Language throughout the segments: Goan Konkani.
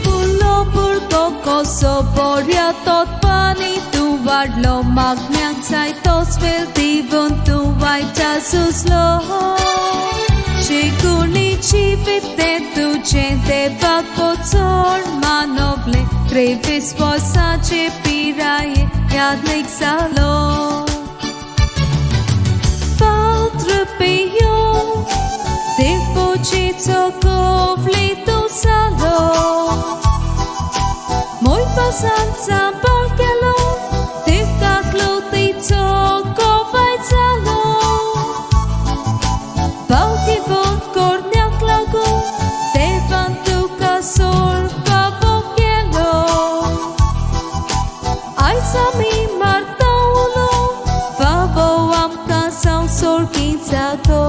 फुल्लो भुरगो कसो बऱ्या तत्वांनी तूं वाडलो मागण्यांक जायतोच वेळ दिवन तूं वायटा सुचलो शिकुणी जिवीत तें तुजें देवाक चड मानवलें 23 वर्सांचे पिराये यादनीक जालो Padre Pio, Devočito kovlito salo. Moj pasanca barkelo, Tivka klutico kovajcalo. Balki von kornjak lago, Tevan tuka sol pavokelo. Ai sami martaulo, Vavo amka sau sorkințato.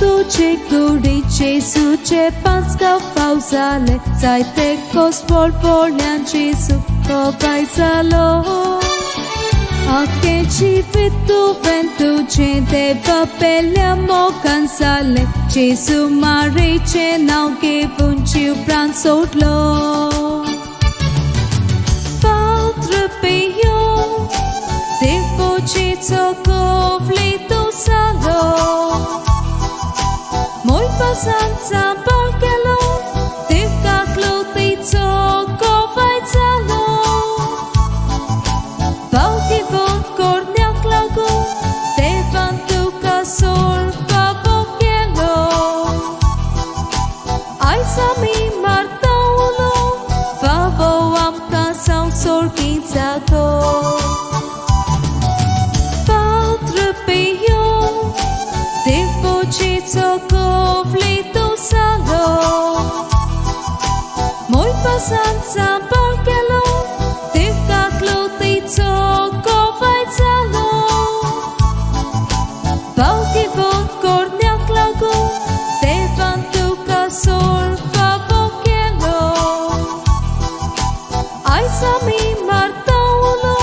तुझे कुडीचे सुचे पांच फाव जाले जायते कोसबोळ पोळ्यांची सुको पाय जालो आख्खें जिवीत तुवें तुजें देवा पेल्या मोगान जालें जेजू मारीचें नांव घेवन जीव प्राण सोडलो Padre Pio, Devočito kovlito salo. Moj pasanca barkelo, Tivka klutico kovajcalo. Balki von kornjak lago, Tevan tuka sol pavokelo. Ai sami martaulo, Vavo amka sau sorkințato. Padre Pio, Devočito kovlito salo. Moj pasanca barkelo, Tivka klutico kovajcalo. Balki von kornjak lago, Tevan tuka sol pavokelo. Ai sami martaulo,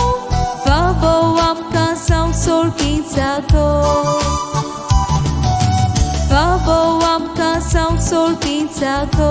Vavo amka sau sorkințato. Vavo amka sau sorkințato.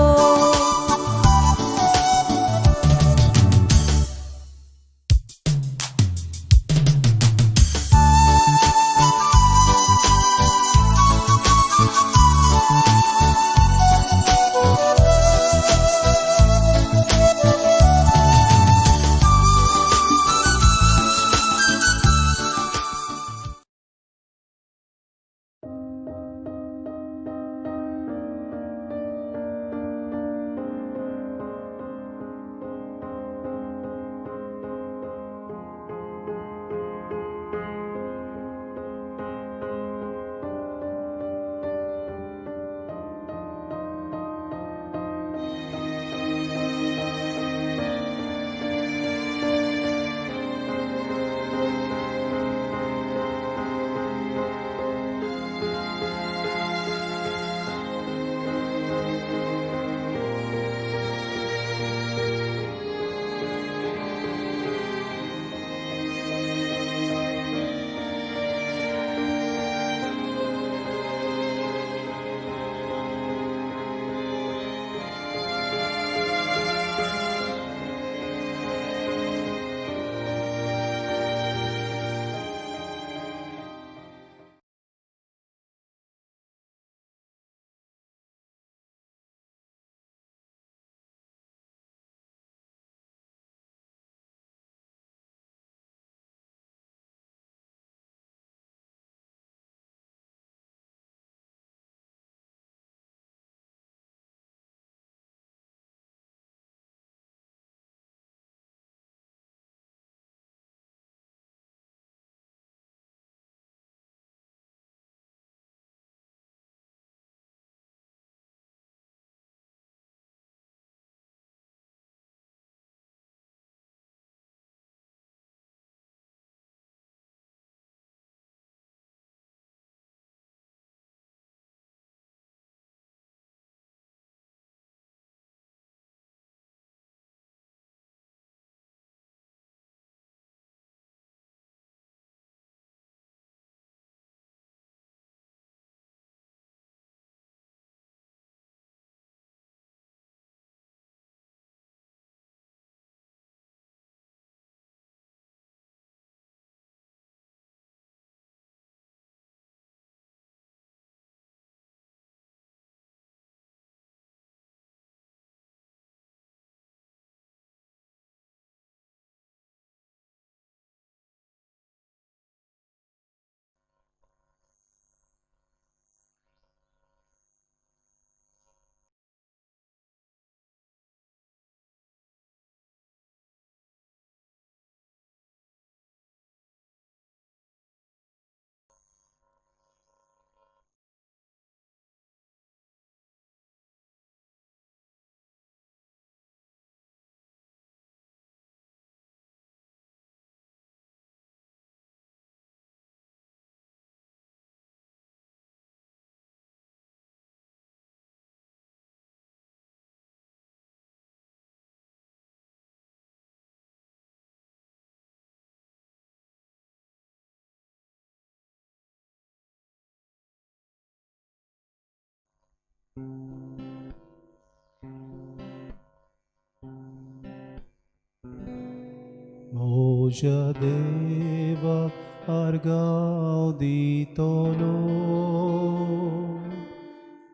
म्हज्या देवाक आर्गांव दितलो,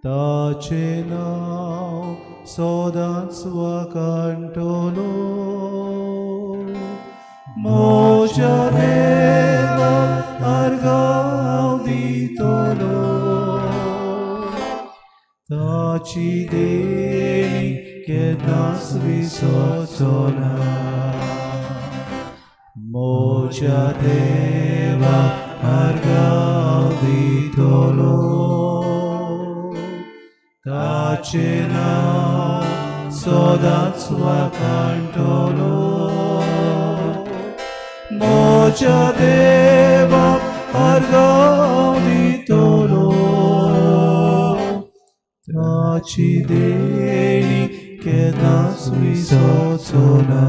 ताचें नांव सदांच वाखाणटलो. म्हज्या देवाक आर्गांव दितलो, ताची देणी केन्नाच विसरचो ना. म्हज्या देवाक आर्गांव दितलो, ताचें नांव सदांच वाखाणटलो. म्हज्या देवाक आर्गांव दितलो, ताची देणी केन्नाच विसरचो ना.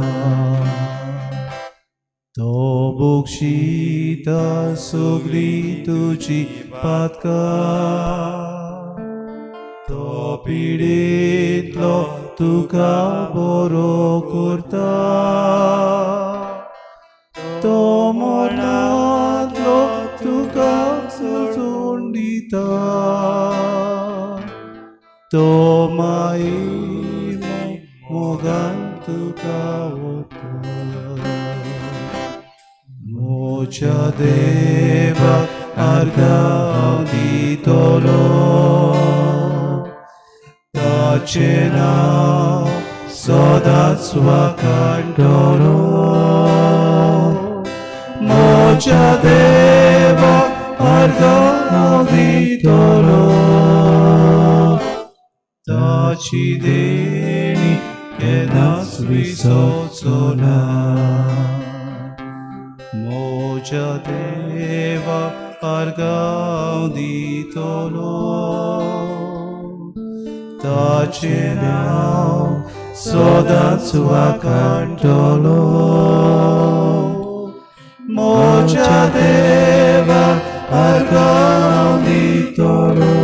तो बक्षिता सगळीं तुजी पातकां, तो पिडेंतलो तुका बरो करता, तो मरणांतलो तुका सोडून दिता, तो माये मोगान तुका वता. म्हज्या देवाक आर्गांव दितलो, ताचें नांव सदांच वाखाणटलो. म्हज्या देवाक आर्गांव दितलो, ताची देणी केन्नाच विसरचो ना. म्हज्या देवाक आर्गांव दितलो, ताचें नांव सदांच वाखाणटलो. म्हज्या देवाक आर्गांव दितलो,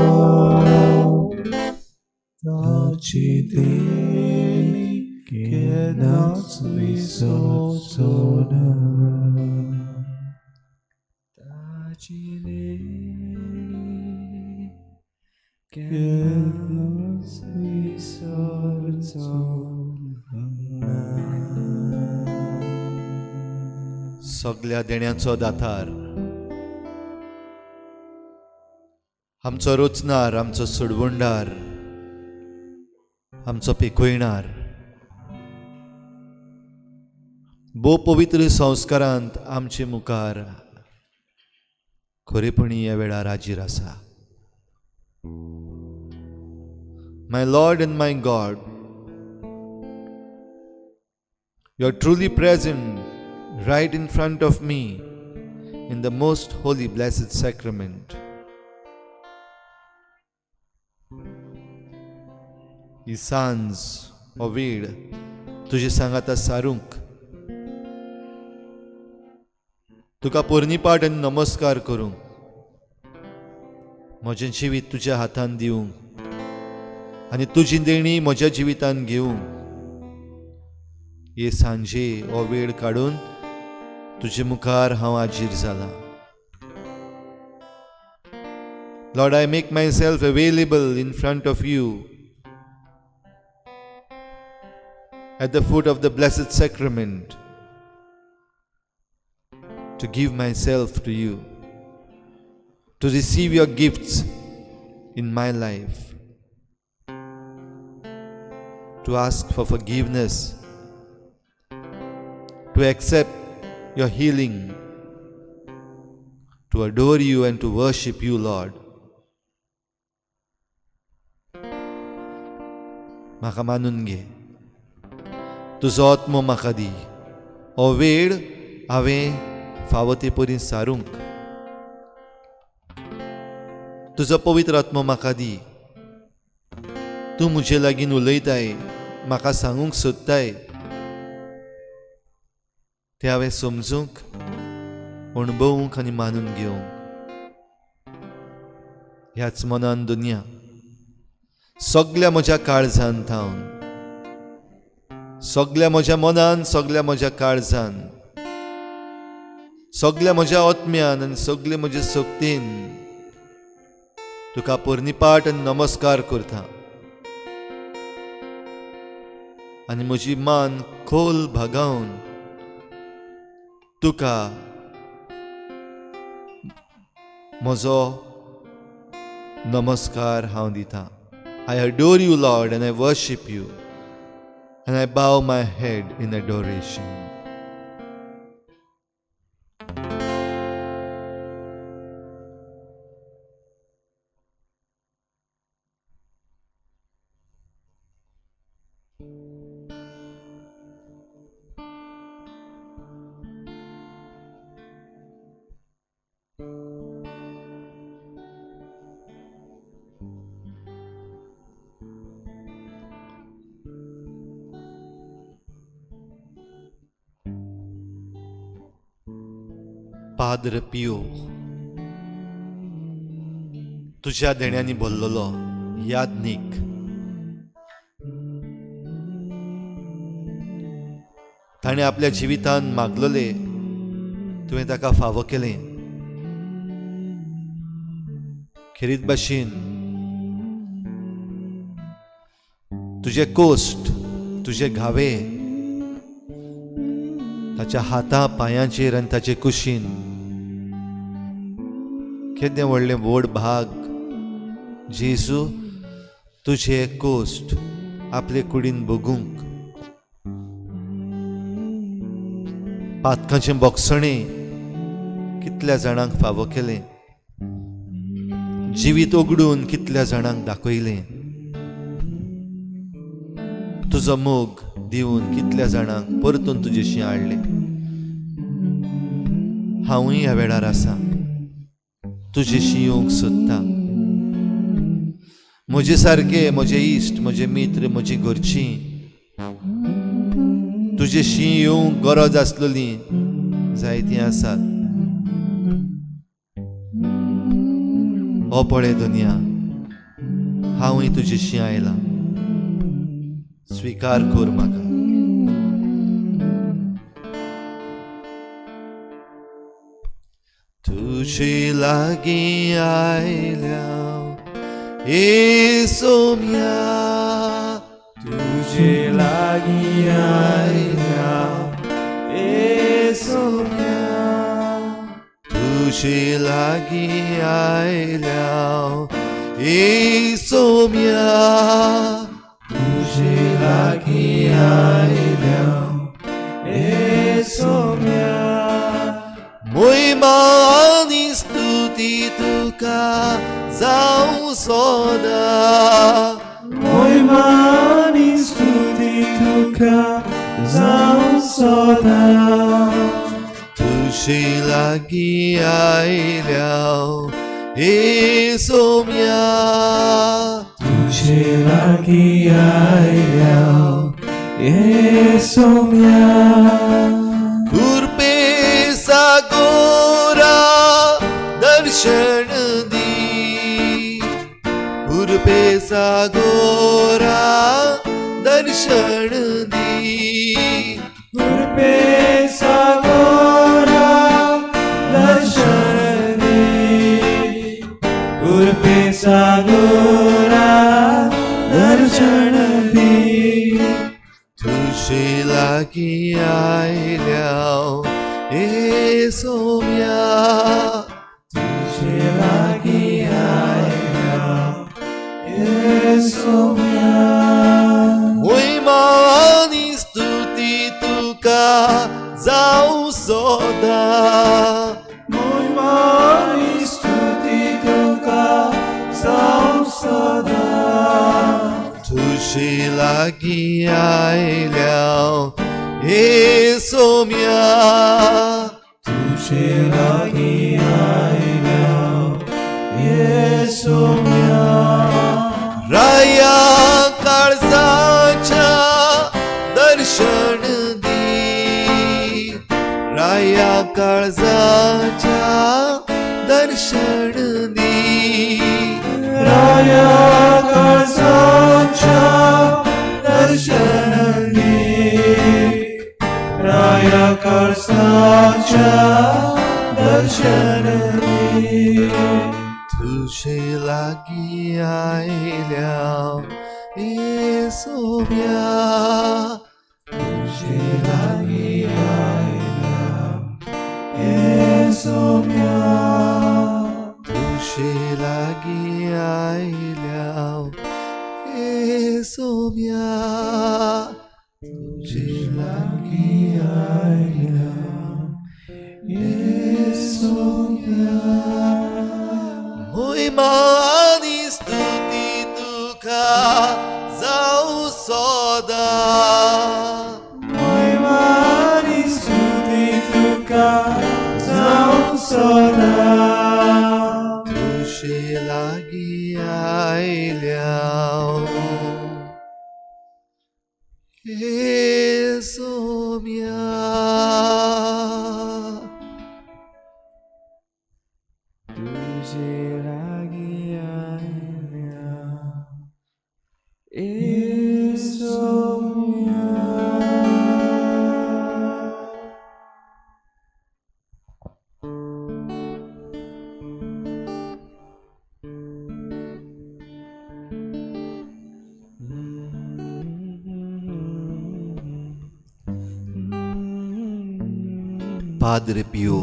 ताची देणी केन्नाच विसरचो ना. ताची देणी केन्नाच विसरचो ना. सगल्या देण्याचो दातार, आमचो रचणार, आमचो सोडवणदार, आमचो पिकयणार, भोव पवित्र संस्कारांत आमचे मुखार खरेपणी ह्या वेळार हाजीर आसा. My Lord and my God, you are truly present right in front of me in the most holy blessed sacrament. ही सांज, हो वेळ तुजे सांगाता सारूंक, तुका पोरणीपाठ आनी नमस्कार करूंक, म्हजें जिवीत तुज्या हातान दिवंक आनी तुजी देणी म्हज्या जिवितान घेवंक हे सांजे हो वेळ काडून तुजे मुखार हांव हाजीर जाला. Lord, I make myself available in front of you at the foot of the Blessed Sacrament to give myself to you, to receive your gifts in my life, to ask for forgiveness, to accept your healing, to adore you and to worship you, Lord. म्हाका मानून घे, तुजो आत्मो म्हाका दी, हो वेळ हांवें फावो ते परी सारूंक. तुजो पवित्र आत्मो म्हाका दी. तूं म्हजे लागीं उलयताय, म्हाका सांगूंक सोदताय तें हांवें समजूंक, अणभवूंक आनी मानून घेवंक. ह्याच मनान दुनिया सगल्या म्हज्या काळजान थावन, सगल्या म्हज्या मनान, सगल्या म्हज्या काळजान, सगल्या म्हज्या आत्म्यान आनी सगले म्हजे शक्तीन तुका पोरणीपाट आनी नमस्कार करता आनी म्हजी मान खोल भागावन तुका म्हजो नमस्कार हांव दिता. I adore you, Lord, and I worship you, and I bow my head in adoration. Padre Pio तुझ्या देण्यांनी बोल्लोलो याज्ञीक, ताणें आपल्या जिवितान मागलोले तुवें ताका फावो केलें. खेरीत भाशेन तुजे कोश्ट, तुजे घावे ताच्या हाता पांयांचेर आनी ताचे कुशीन केदें व्हडलें व्हड भाग जेजू तुजे कोश्ट आपले कुडीन भोगूंक, पातकांचें बोगसणें कितल्या जाणांक फावो केलें, जिवीत उगडून कितल्या जाणांक दाखयलें, तुजो मोग दिवन कितल्या जाणांक परतून तुजेशी हाडलें. हांवूय ह्या वेळार आसा, तुजेशी येवंक सोदता. म्हजे सारके म्हजे इश्ट, म्हजे मित्र, म्हजी घरचीं तुजेशी येवंक गरज आसलेली जायतीं आसात. हो पळय दुनिया, हांवूय तुजेशी आयलां, स्वीकार कर म्हाका. तुजे लागीं आयल्या येसोम्या, तुजे लागीं आयल्या येसोम्या, तुजे लागीं आयल्या येसोम्या, तुजे लागीं आयल्या येसोम्या. मोहिमा आनी स्तुती तुका जावं सदां, मोहिमा आनी स्तुती तुका जावं सदां. तुजे लागीं आयल्या येसोम्या, तुजे लागीं आयल्या येसोम्या. कृपे सागोरा दर्शन दी, कृपे सागोरा दर्शन दी, कृपे सागोरा दर्शन दी, कृपे सागोरा दर्शन दी. तुजे लागीं आयल्या येसोम्या, तुजे लागीं आयल्या येसोम्या. मोहिमा आनी स्तुती तुका जावं सदां, मोहिमा आनी स्तुती तुका जावं सदां. तुजे लागीं आयल्या येसोम्या, तुजे लागीं आयल्या येसोम्या. राया काळजाच्या दर्शन दी, राया काळजाच्या दर्शन दी, राया काळजाच्या दर्शन दी, राया काळजाच्या दर्शन दी. तुजे लागीं आयल्या येसोम्या, तुजे लागीं आयल्या येसोम्या, तुजे लागीं आयल्या येसोम्या, तुजे लागीं आयल्या येसोम्या. मोहिमा आनी स्तुती तुका जावं सदां. मोहिमा आनी स्तुती तुका जावं सदां. तुजे लागीं आयल्या येसोम्या. तुजे लागीं आयल्या येसोम्या. पाद्रे पियो,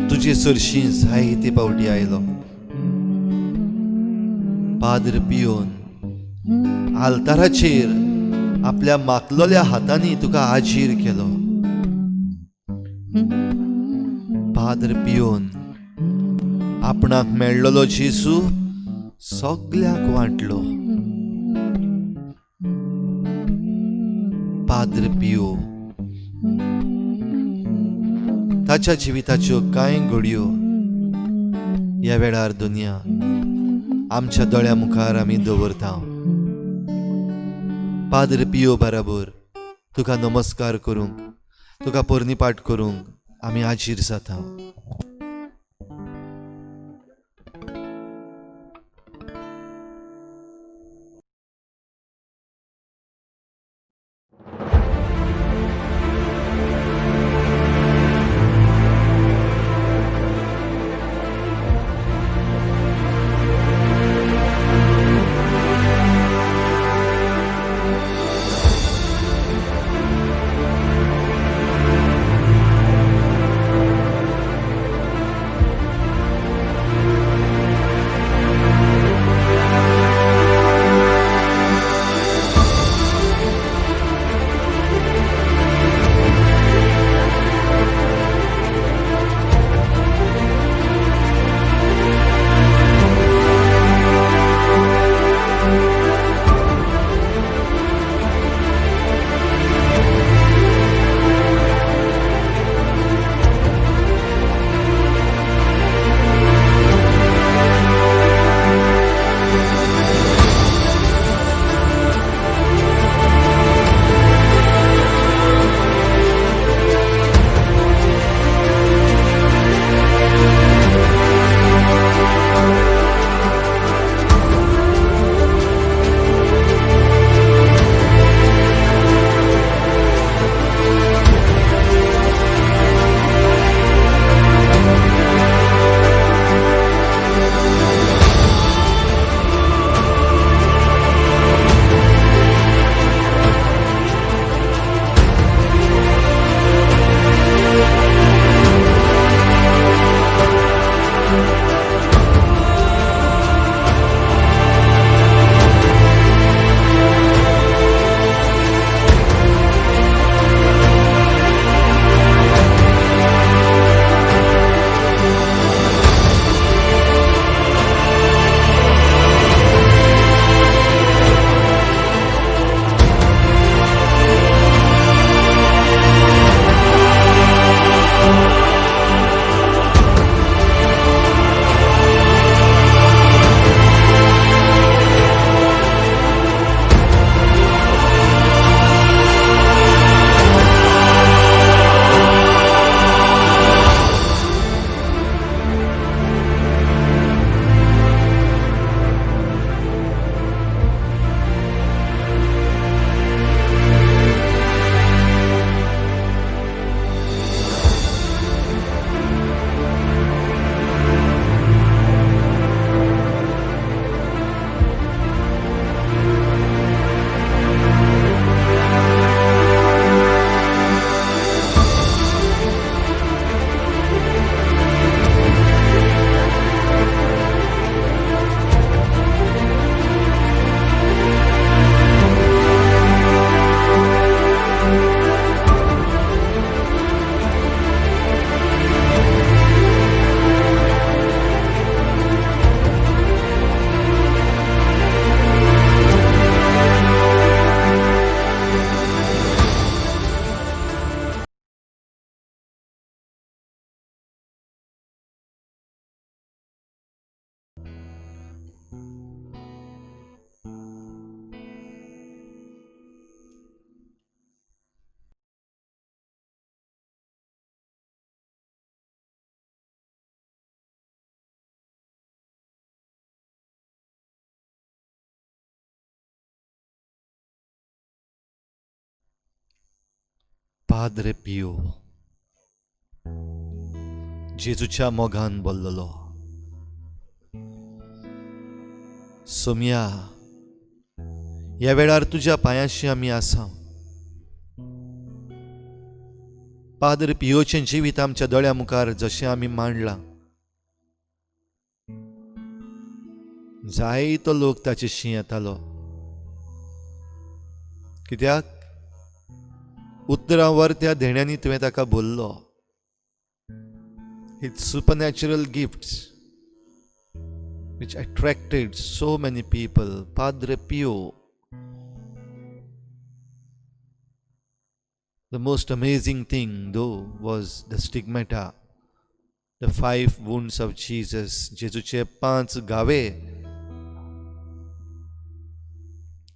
तुजे सरशीं जायते पावटी आयलो. पाद्र पियोन आल्ताराचेर आपल्या माकलोल्या हातांनी तुका आजीर केलो. पाद्र पियोन आपणाक मेळ्ळलो जेजू सगल्याक वांटलो. पाद्र पियो ताच्या जिविताच्यो कांय घडयो ह्या वेळार दुनिया आमच्या दोळ्या मुखार आमी दवरता. पाद्र पियो बराबर तुका नमस्कार करूंक, तुका पोरणीपाठ करूंक आमी आजीर जाता. पाद्रे पियो जेजूच्या मोगान बोल्लोलो. सोमया, ह्या वेळार तुज्या पांयाशी आमी आसा. पाद्र पियोचें जिवीत आमच्या दोळ्या मुखार जशें आमी मांडलां, जायतो लोक ताचेशी येतालो. कित्याक? उतरां वर त्या देण्यांनी तुवें ताका बोल्लो. His supernatural gifts which attracted so many people. Padre Pio, the most amazing thing though was the stigmata, the 5 wounds of Jesus. जेजूचे 5 घावे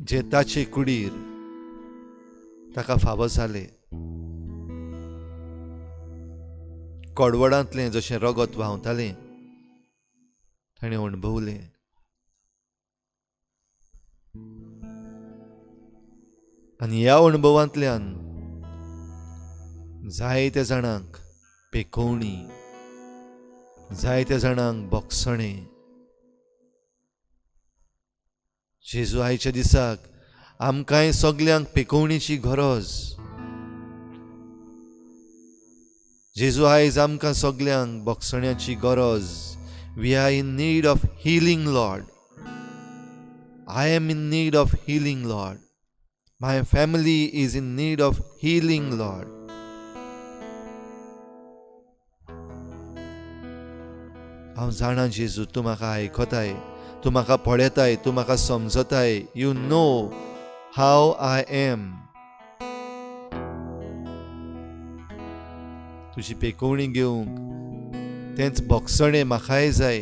जे ताचे कुडीर ताका फावो जाले. कडवडांतलें जशें रगत व्हांवतालें ताणें अणभवलें. आनी ह्या अणभवांतल्यान जायत्या जाणांक पेकोवणी, जायत्या जाणांक बोगसणें. जेजू आयच्या दिसाक आमकांय सगल्यांक पेकोवणेची गरज. जेजू आयज आमकां सगल्यांक बोगसण्याची गरज. We are in need of healing, Lord. I am in need of healing, Lord. My family is in need of healing, Lord. हांव जाणा जेजू, तूं म्हाका आयकताय, तूं म्हाका पळयताय, तूं म्हाका समजताय. You know how I am. तुजी पेकोवणी घेवंक तेंच बोगसणें म्हाकाय जाय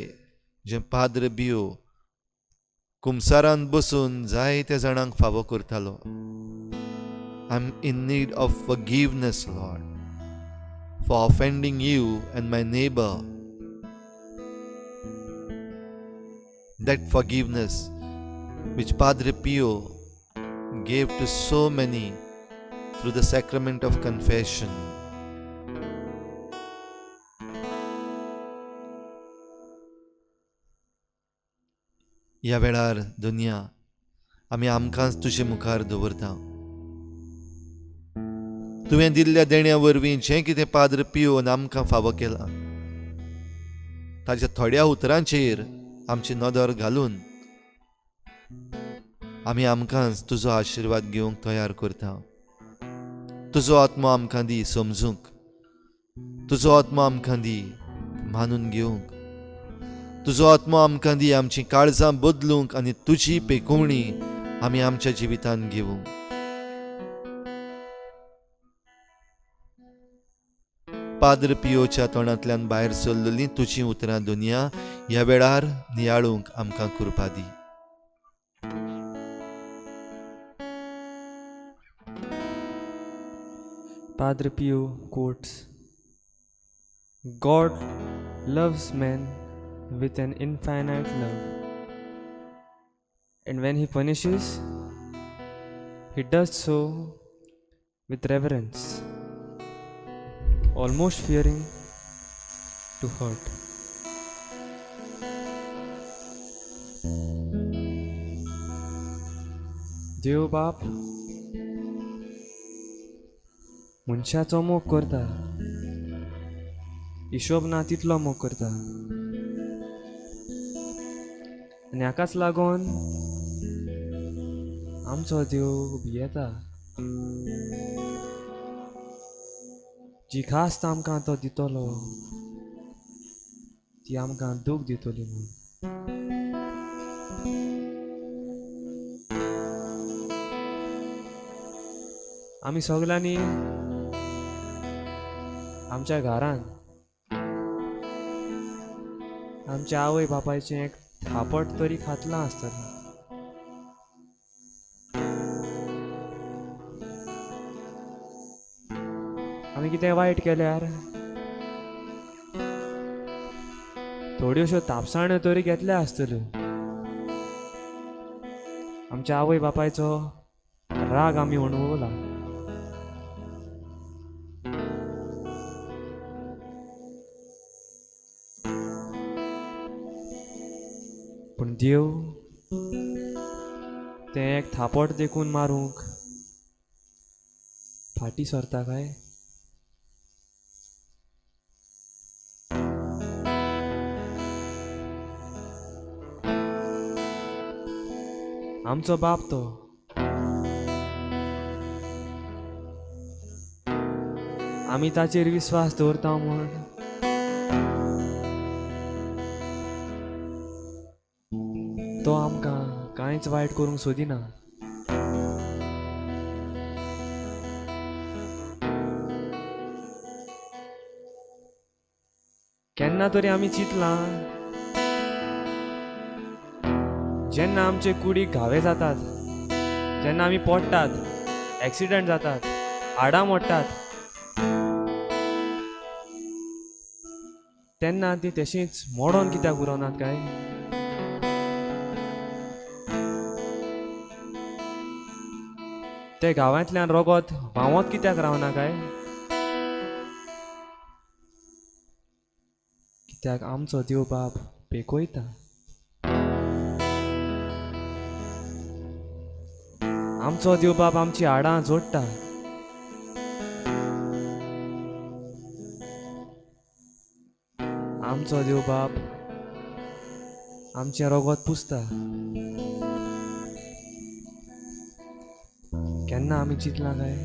जें पाद्र बियो कुमसारान बसून जायत्या जाणांक फावो करतालो. I am in need of forgiveness, Lord, for offending you and my neighbour. That forgiveness which Padre Pio gave to so many through the sacrament of confession. ह्या वेळार दुनिया आमी आमकांच तुजे मुखार दवरता. तुवें दिल्ल्या देण्या वरवीं जें कितें पाद्र पियोन आमकां फावो केलां ताच्या थोड्या उतरांचेर आमची नदर घालून आमी आमकांच तुजो आशिर्वाद घेवंक तयार करता. तुजो आत्मो आमकां दी समजूंक, तुजो आत्मो आमकां दी मानून घेवंक, तुजो आत्मो आमकां दी आमचीं काळजां बदलूंक आनी तुजी पेकोवणी आमी आमच्या जिवितांत घेवंक. पाद्र पियोच्या तोंडांतल्यान भायर सरलेलीं तुजीं उतरां दुनिया ह्या वेळार नियाळूंक आमकां कृपा दी. Padre Pio quotes, God loves man with an infinite love, and when he punishes, he does so with reverence, almost fearing to hurt. देव बाप मनशाचो मोग करता, हिशोब ना तितलो मोग करता, आनी हाकाच लागून आमचो देव भियेता. जी खास्त आमकां तो दितलो ती आमकां दूख दितली म्हूण. आमी सगल्यांनी आमच्या घरान आमच्या आवय बापायचें एक थापट तरी खातलां आसतलें. आमी कितें वायट केल्यार थोड्योश्यो तापसाण्यो तरी घेतल्या आसतल्यो. आमच्या आवय बापायचो राग आमी अणभवला. देव तें एक थापट देखून मारूंक फाटीं सरता काय? आमचो बाप तो आमी ताचेर विस्वास दवरता म्हूण तो आमकां कांयच वायट करूंक सोदिना. केन्ना तरी आमी चिंतलां जेन्ना आमचे कुडीक घावे जातात, जेन्ना आमी पडटात, एक्सिडंट जातात, हाडां मोडटात, तेन्ना ती तशींच मोडोन कित्याक उरनात काय? ते गांवांतल्यान रगत व्हांवत कित्याक रावना काय? कित्याक आमचो देव बाप पेकयता. आमचो देव बाप आमची हाडां जोडटा. आमचो देव बाप आमचें रगत पुसता. केन्ना आमी चिंतलां काय?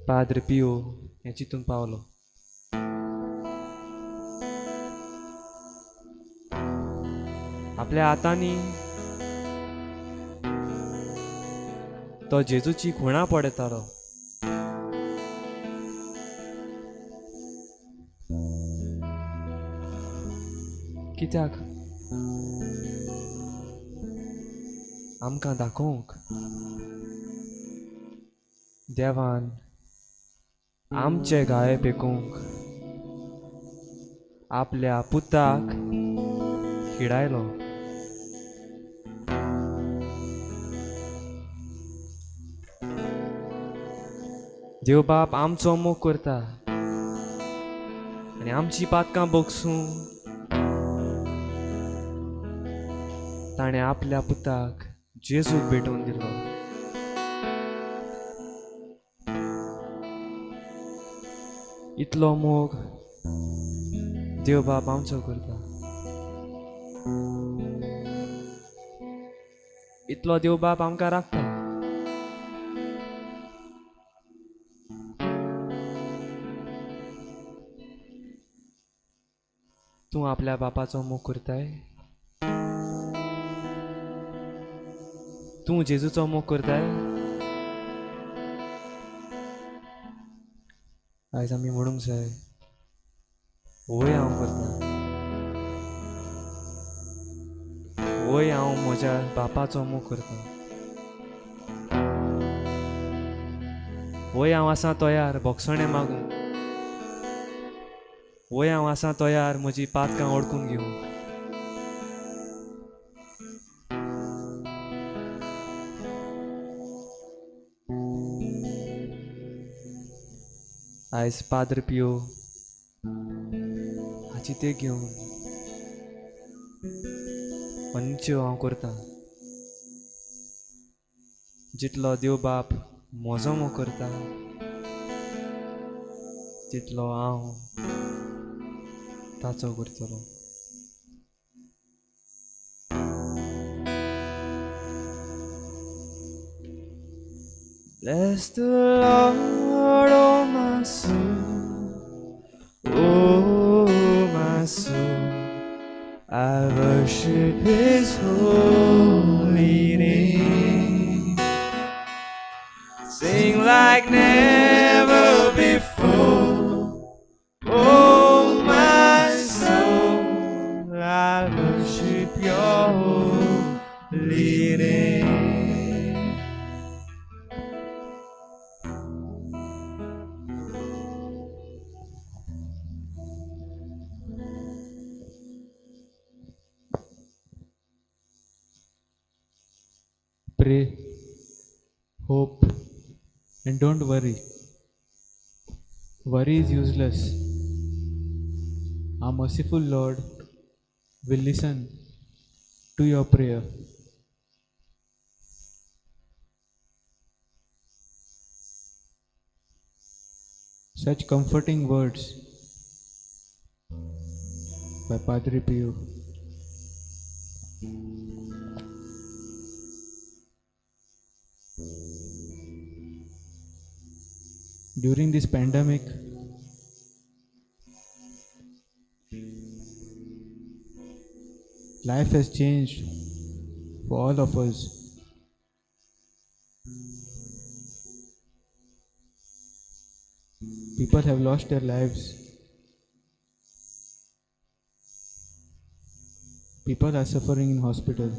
पाद्र पियो हें चिंतूंक पावलो. आपल्या हातांनी तो जेजूची खुणां पडयतालो. कित्याक? आमकां दाखोवंक देवान आमचे घाये पेकोवंक आपल्या पुताक हिडायलो. देव बाप आमचो मोग करता आनी आमची पातकां बगसूं ताणें आपल्या पुताक जेजूक भेटोवन दिलो. इतलो मोग देव बाप आमचो करता. इतलो देव बाप आमकां राखता. तूं आपल्या बापाचो मोग करताय? तूं जेजूचो मोग करताय? आयज आमी म्हणूंक जाय, वय हांव करता, वय हांव म्हज्या बापाचो मोग करता, वय हांव आसा तयार भोगसणें मागूंक, वय हांव आसा तयार म्हजी पातकां ओडकून घेवंक. आयज पाद्र पियो हाची ते घेवन अंच्यो हांव करता. जितलो देव बाप म्हजो मोग करता तितलो हांव ताचो करतलो. Bless the Lord, oh my soul, oh my soul, I worship His holy name. Sing like never before, oh my soul, I worship Your holy name. Pray, hope, and don't worry. Worry is useless. Our merciful Lord will listen to your prayer. Such comforting words by Padre Pio. During this pandemic, life has changed for all of us. People have lost their lives. People are suffering in hospital.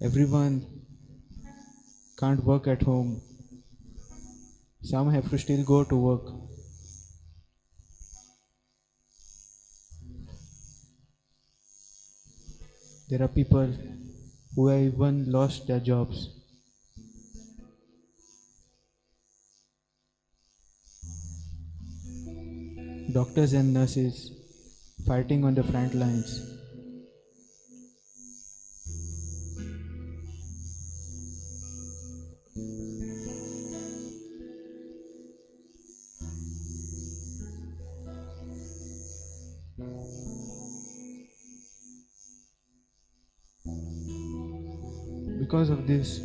Everyone can't work at home. Some have to still go to work. There are people who have even lost their jobs. Doctors and nurses fighting on the front lines. Because of this,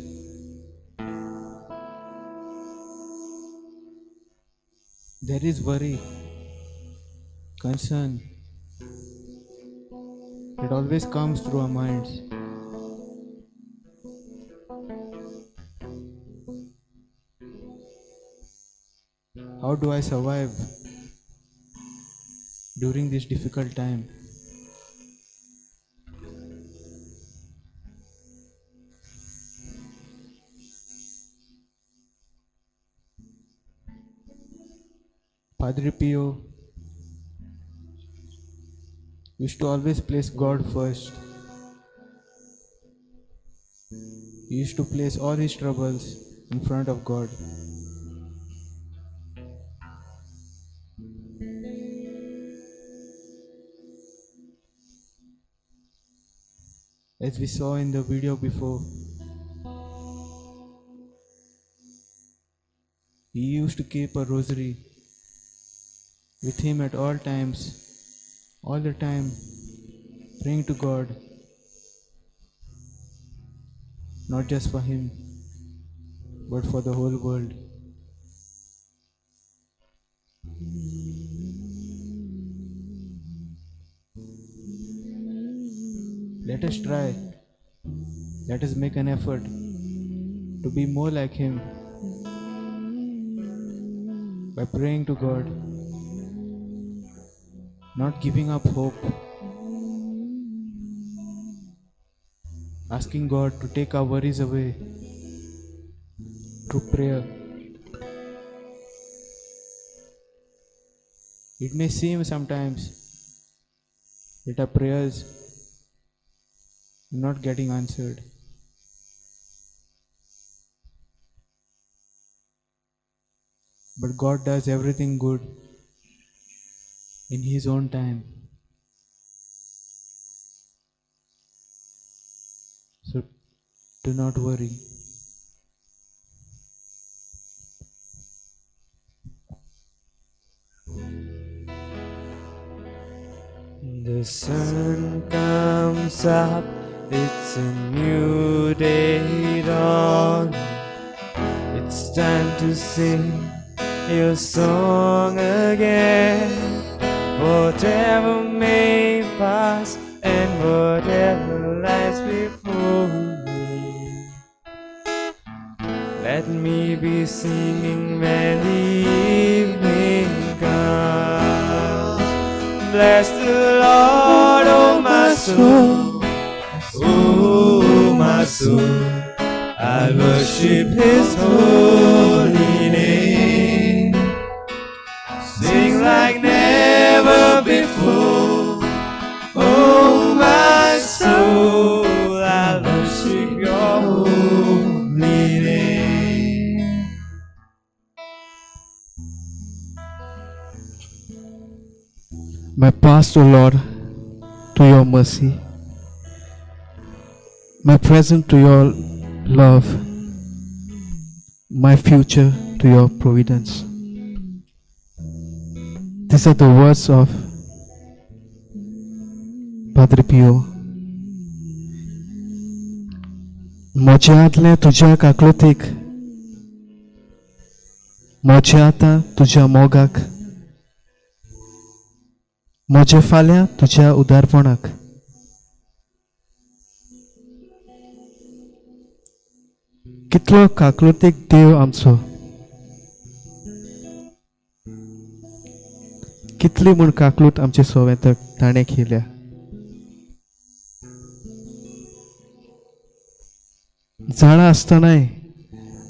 there is worry, concern that always comes through our minds. How do I survive during this difficult time? Padre Pio used to always place God first. He used to place all his troubles in front of God. As we saw in the video before, he used to keep a rosary with him at all times, all the time, praying to God, not just for him, but for the whole world. Let us try, let us make an effort to be more like him by praying to God, not giving up hope, asking God to take our worries away through prayer. It may seem sometimes that our prayers are not getting answered. But God does everything good in His own time. So do not worry. The sun comes up, it's a new day dawn. It's time to sing your song again. Whatever may pass and whatever lies before me, let me be singing when the evening comes. Bless the Lord, oh my soul, oh my soul, I worship His holy name. Sing like never before, oh my soul, I worship your holy name. My past, O Lord, to your mercy, my present to your love, my future to your providence. These are the words of Padre Pio. म्हजें आदलें तुज्या काकलुतीक, म्हजें आतां तुज्या मोगाक, म्हजें फाल्यां तुज्या उदारपणाक. कितलो काकलुतीक देव आमचो, कितली म्हूण काकलूट आमचे सोवें ताणें केल्या. जाणा आसतनाय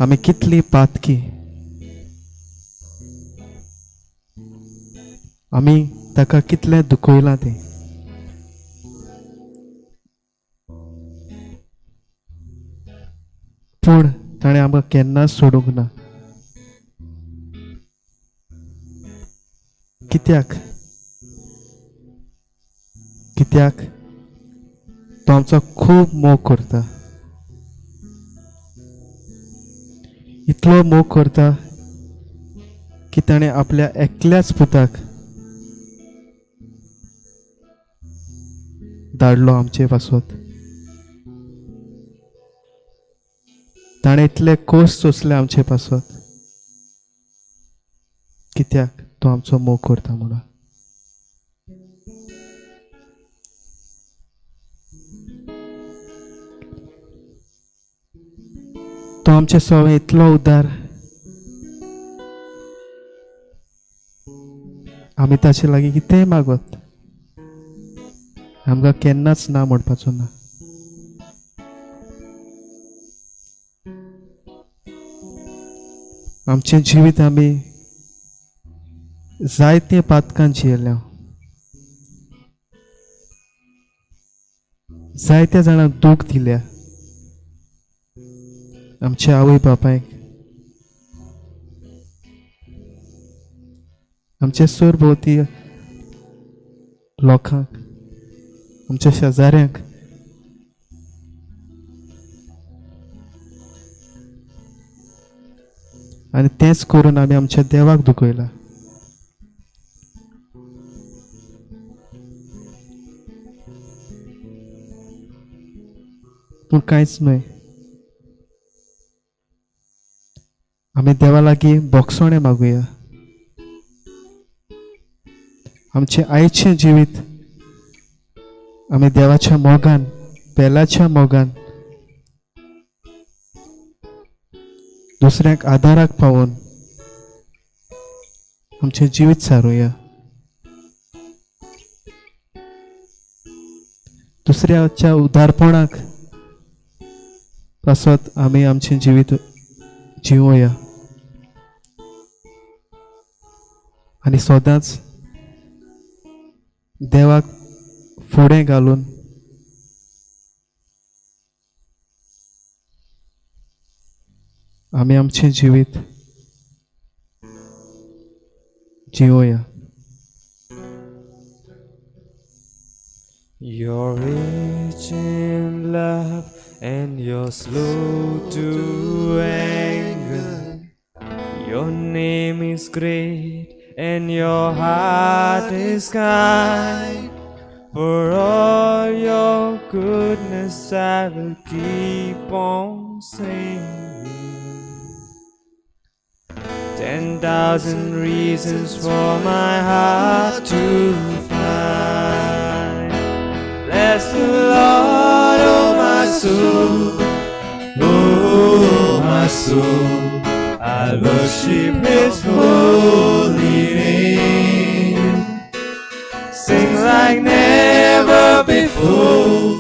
आमी कितली पातकी, आमी ताका कितलें दुखयलां तें. पूण ताणें आमकां केन्नाच सोडूंक ना. कित्याक? कित्याक तो आमचो खूब मोग करता, इतलो मोग करता की ताणें आपल्या एकल्याच पुताक धाडलो आमचे पासत. ताणें इतले कोस सोंसले आमचे पासत, कित्याक तो आमचो मोग करता म्हणून. तो आमचे सोवे इतलो उदार, आमी ताचे लागीं कितेंय मागत आमकां केन्नाच ना म्हणपाचो ना. आमचें जिवीत आमी जायते पातकां जियेल्या, जायत्या जाणांक दूख दिल्या, आमच्या आवय बापायक, आमचे सरभोंवती लोकांक, आमच्या शेजाऱ्यांक. आनी तेंच करून आमी आमच्या देवाक दुखयला. पूण कांयच न्हय, आमी देवा लागीं बोगसणें मागुया. आमचें आयचें जिवीत आमी देवाच्या मोगान, पेलाच्या मोगान, दुसऱ्यांक आदाराक पावोवन आमचें जिवीत सारुया. दुसऱ्याच्या उदारपणाक पासत आमी आमचें जिवीत जिवोया आनी सदांच देवाक फुडें घालून आमी आमचें जिवीत जिवोया. You're rich in love and you're slow to anger. Your name is great and your heart is kind. For all your goodness I will keep on singing. 10,000 reasons for my heart to find. Bless the Lord, oh my soul, oh my soul, I worship His holy name. Sing like never before,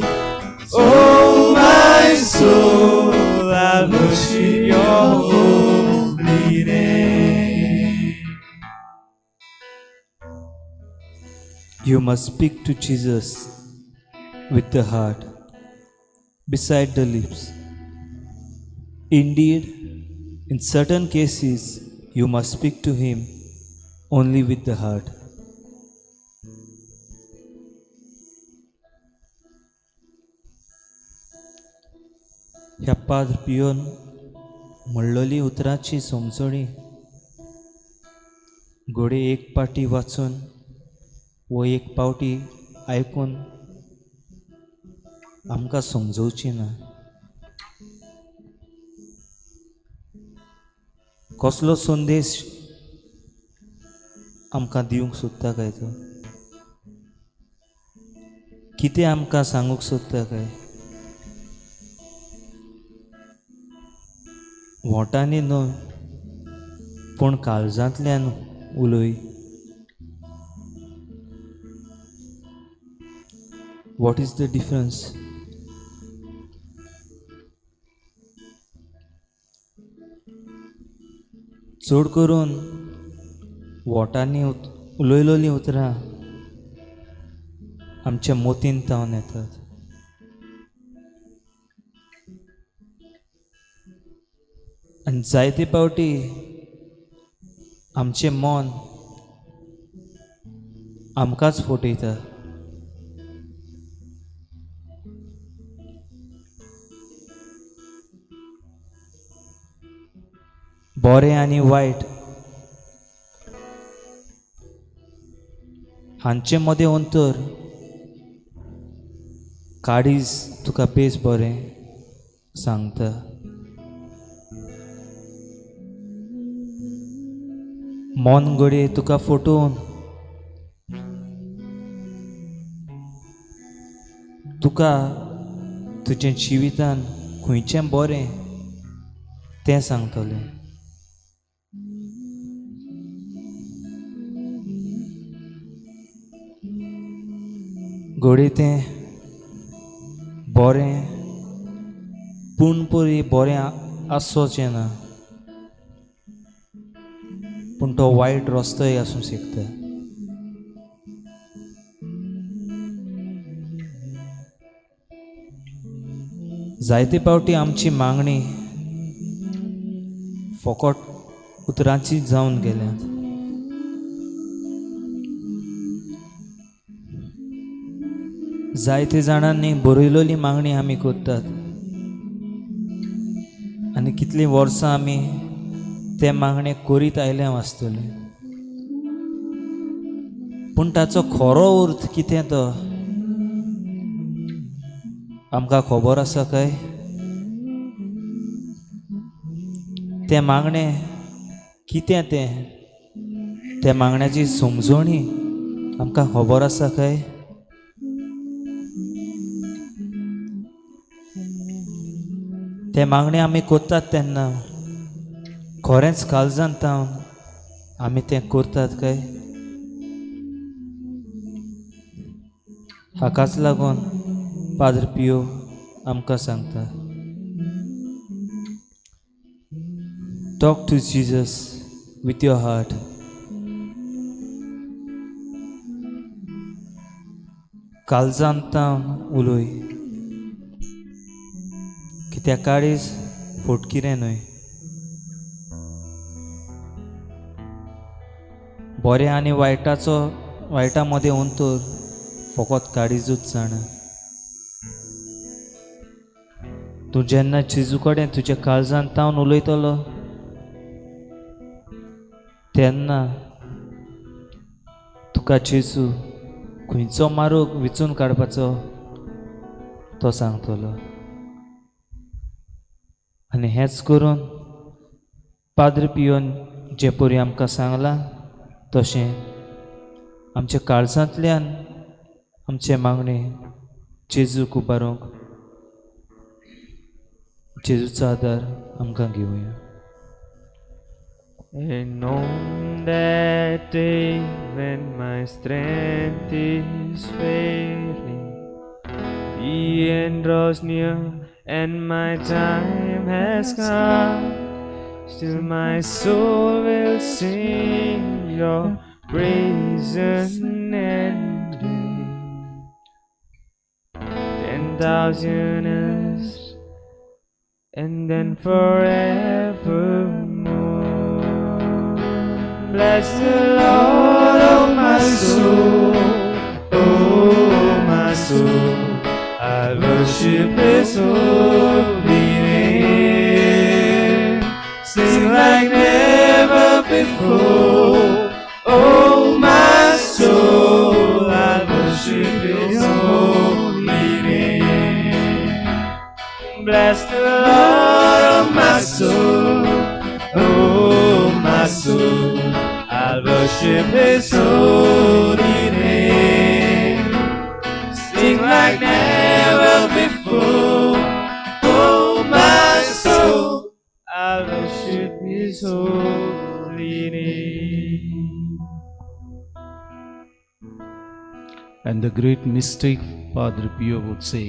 oh my soul, I worship your holy name. You must speak to Jesus with the heart, beside the lips. Indeed, in certain cases, you must speak to Him only with the heart. ह्या पाद्र पियोन म्हणलोली उतराची समजणी घोडे एक पाटी वाचून वो एक पावटी आयकून आमकां समजोवची ना. कसलो संदेश आमकां दिवंक सोदता काय तो, कितें आमकां सांगूंक सोदता काय? वोंटांनी न्हय पूण काळजांतल्यान उलय. What is the difference? चड करून वोंटांनी उलयलोलीं उतरां आमच्या मोतीन तावन येतात. आनी जायते पावटी आमचें मन आमकांच फटयता. बरें आनी वायट हांचे मदें अंतर काळीज तुका बेस बरें सांगता. मन घडये तुका फटोवन तुका तुजें जिवितान खंयचें बरें तें सांगतलें. घडये तें बरें पूण परी बरें आसचें ना, पूण तो वायट रस्तोय आसूंक शकता. जायते पावटी आमची मागणी फकत उतरांची जावन गेल्यात. जायते जाणांनी बरयलोली मागणी आमी करतात आनी कितलीं वर्सां आमी ते मागणे करीत आयल्या आसतले, पूण ताचो खरो अर्थ कितें तो आमकां खबर आसा काय? तें मागणें कितें तें, त्या मागण्याची समजणी आमकां खबर आसा काय? तें मागणें आमी करतात तेन्ना खरेंच काळजांत तावन आमी तें करतात काय? हाकाच लागून पाद्र पियो आमकां सांगता, talk to Jesus with your heart. काळजांत तावन उलय, कित्याक काळीज फटकिरें न्हय. बरें आनी वायटाचो वायटा मदें अंतर फकत काळीजूच जाणा. तूं जेन्ना जेजू कडेन तुज्या काळजांत तावन उलयतलो तेन्ना तुका जेजू खंयचो मार्ग विचून काडपाचो तो सांगतलो. आनी हेंच करून पाद्र पियोन जे परी आमकां सांगलां तशें आमच्या काळजांतल्यान आमचें मागणें जेजूक उबारूंक जेजूचो आदार आमकां घेवया. And on that day when my strength is failing, the end draws near and my time has come, still my soul will sing your praise unending. 10,000 years and then forevermore. Bless the Lord, oh my soul, oh my soul, I worship His holy name. Lord of my soul. Oh, my soul, I'll worship His holy name. Sing like never before. Oh, my soul, I'll worship His holy name. And the great mystic Padre Pio would say,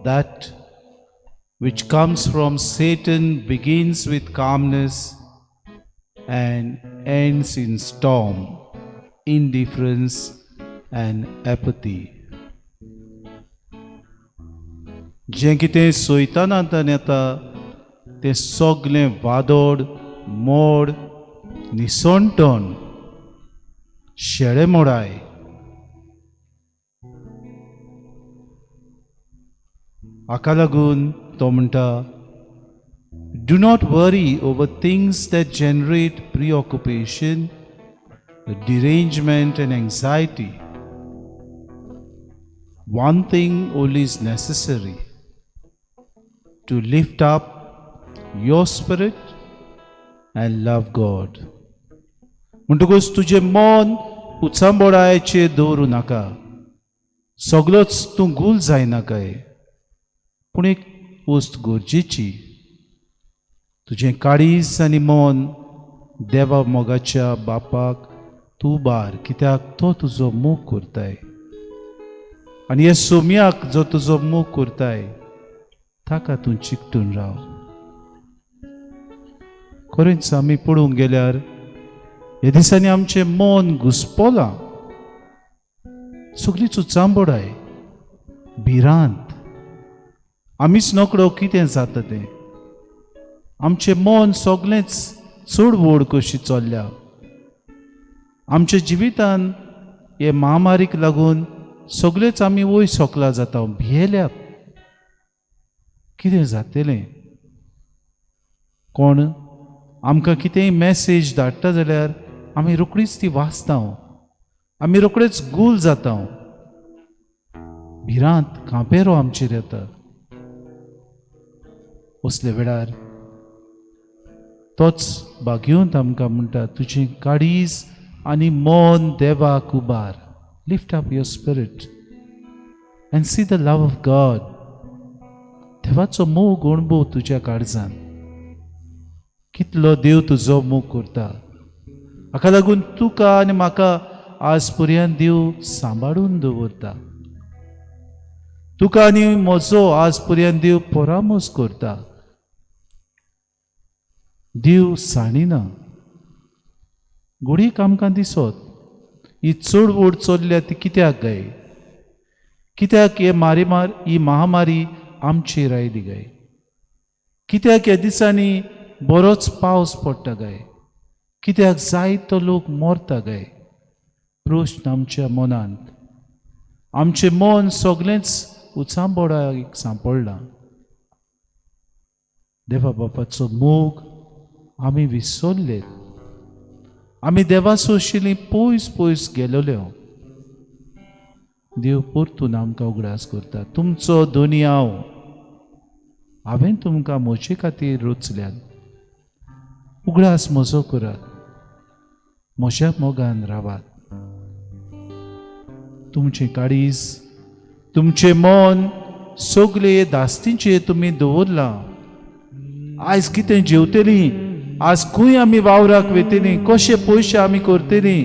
that which comes from Satan begins with calmness and ends in storm, indifference and apathy. जें कितें सैतानांतल्यान येता तें सगलें वादोड, मोड, निसणटण, शेळेमोडाय. हाका लागून तो म्हणटा, do not worry over things that generate preoccupation, derangement and anxiety. One thing only is necessary, to lift up your spirit and love God. म्हणटकूच तुजें मन उचांबोडायचेर दवरूं नाका, सगलोच तूं गूल जायनाकाय, पूण एक वस्त गरजेची, तुजें काळीज आनी मन देवा मोगाच्या बापाक तूं बार, कित्याक तो तुजो मोग करताय. आनी हे सोम्याक जो तुजो मोग करताय ताका तूं चिकटून राव. खरेंच आमी पळोवंक गेल्यार ह्या दिसांनी आमचें मन घुसपोलां, सगळीच उचांबोडाय, भिरांत, आमीच नकळो कितें जाता तें. आमचें मन सगळेंच चड व्हड कशी चल्ल्या. आमच्या जिवितान हे महामारीक लागून सगळेच आमी वयर सोकला जाता, भियेल्यात कितें जातलें. कोण आमकां कितेंय मॅसेज धाडटा जाल्यार आमी रोखडीच ती वाचता, आमी रोखडेच गूल जाता, भिरांत कांपेरो आमचेर येता. असले वेळार तोच बागेवंत आमकां म्हणटा, तुजें काळीज आनी मन देवाक उबार. Lift up your spirit and see the love of God. देवाचो मोग अणभव तुज्या काळजान, कितलो देव तुजो मोग करता. हाका लागून तुका आनी म्हाका आज पर्यंत देव सांबाळून दवरता. तुका आनी म्हजो आज पर्यंत देव परामर्श करता. देव सांडिना. घडयेक आमकां दिसत ही चड व्हड चल्ल्या ती कित्याक गाय, कित्याक हे मारेमार ही महामारी आमचेर आयली गाय, कित्याक ह्या दिसांनी बरोच पावस पडटा गाय, कित्याक जायतो लोक मरता गाय. प्रश्न आमच्या मनांत, आमचें मन सगळेंच उचांबोडाक सांपडलां. देवा बापाचो मोग आमी विसरले, आमी देवा सोशिल्लीं पयस पयस गेलोल्यो. देव परतून आमकां उगडास करता, तुमचो दोनी हांव, हांवें तुमकां म्हजे खातीर रचल्यात, उगडास म्हजो करात, म्हज्या मोगान रावात. तुमचें काळीज, तुमचें मन सगळे दास्तींचेर तुमी दवरलां. आयज कितें जेवतलीं, आज खंय आमी वावराक वयतलीं, कशे पयशे आमी करतलीं,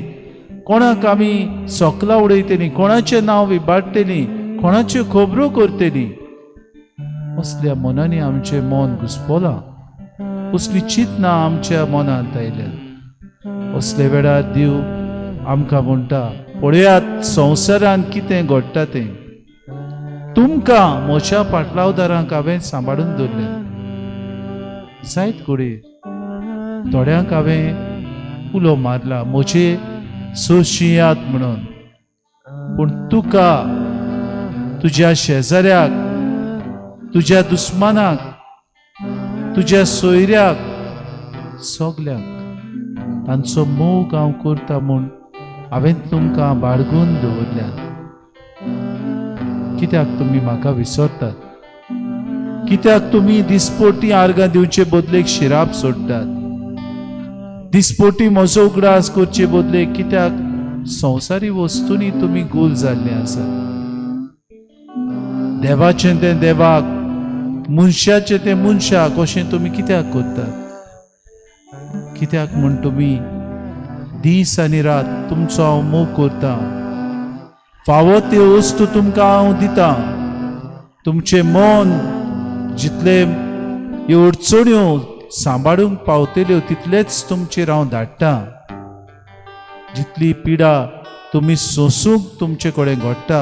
कोणाक आमी सोकलां उडयतलीं, कोणाचें नांव विबाडटलीं, कोणाच्यो खबरो करतलीं, असल्या मनांनी आमचें मन घुसपोलां, असली चिंतना आमच्या मनांत आयल्या. असले वेळार देव आमकां म्हणटा, पळयात संवसारांत कितें घडटा तें. तुमकां म्हज्या पाटलावदारांक हांवें सांबाळून दवरलें. जायत घडये थोड्यांक हांवें उलो मारला म्हजे सोशियात म्हणून, पूण तुका, तुज्या शेजाऱ्याक, तुज्या दुस्मानाक, तुज्या सोयऱ्याक, सगल्यांक तांचो मोग हांव करता म्हूण हांवें तुमकां बाळगून दवरल्यात. कित्याक तुमी म्हाका विसरतात? कित्याक तुमी दिसपोटी आर्गां दिवचे बदलेक शिराप सोडटात? दिसपोटी म्हजो उगडास करचे बदलेक कित्याक संवसारी वस्तूंनी तुमी गोल जाल्ले आसात? देवाचें तें देवाक, मनशाचें तें मनशाक अशें तुमी कित्याक करतात? कित्याक म्हूण तुमी दीस आनी रात तुमचो हांव मोग करतां, फावो त्यो वस्तू तुमकां हांव दितां. तुमचें मन जितले ह्यो अडचण्यो सांबाळूंक पावतल्यो तितलेच तुमचेर हांव धाडटां. जितली पिडा तुमी सोंसूंक तुमचे कडेन घडटा